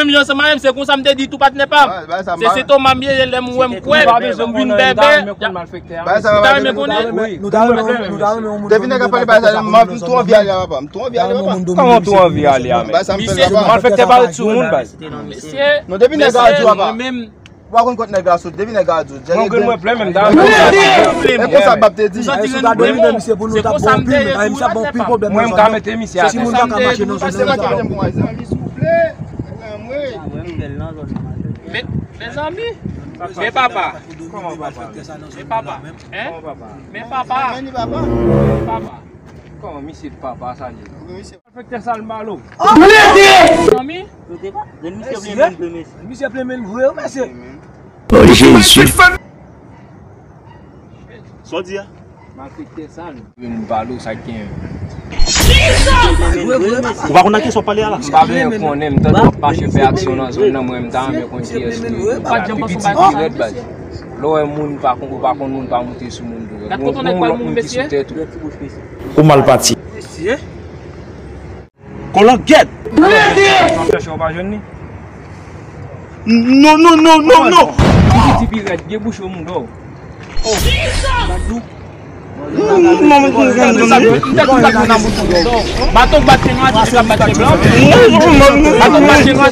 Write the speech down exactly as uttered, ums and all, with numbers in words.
menm jan ansanm avè m, se konsa m te di tou patnè pa m. Se Sentoma m ye, lè m wè m kwè m vin bèbè. Ou ta renmen konnen? Depi nèg ap pale bagay sa, m twò anvi ale a papa. M twò anvi ale papa. Kòman w twò anvi ale a, men? Bagay sa m fè l papa. Malfektè pa ret sou moun, baz. Non, depi nèg la di w papa. Ou pa konn kòt nèg la sot, depi nèg la di w. Mwen grenn mwen plen, men m ta renmen. E konsa bab te di. Se konsa m te ye tou, patnè pa m. Mwen m ka mete misye atè. Se mwen ki mete m pou mwen. Mezanmi. Men papa. Men papa. Hein? Men papa. Men papa. Kòman misye papa sa ye? Malfektè sal malo. Mezanmi. Misye plen men vre, mesye. Oh, Jezi. Sa w di a? Malfektè sal. Vin pale w sa k genyen. Ou pa konn nan ki sa w pale a la? M pa vle konnen, m tande w ap mache fè aksyon nan zòn nan, mwen m ta renmen konn kiyès ou ye. Pitit ki rèd baz. Lè w wè moun pa konn, ou pa konn moun pa moute sou moun tou. Gon, gon lòt moun ki sou tèt ou. Ou mal pati. Kolangèt! W ap chèche w pa jwenn li? Non, non, non, non, non! Pitit pi rèd, gen bouch yo mouda w. Baton bat chen nwa, ti ap bat chen blan. Baton bat chen nwa.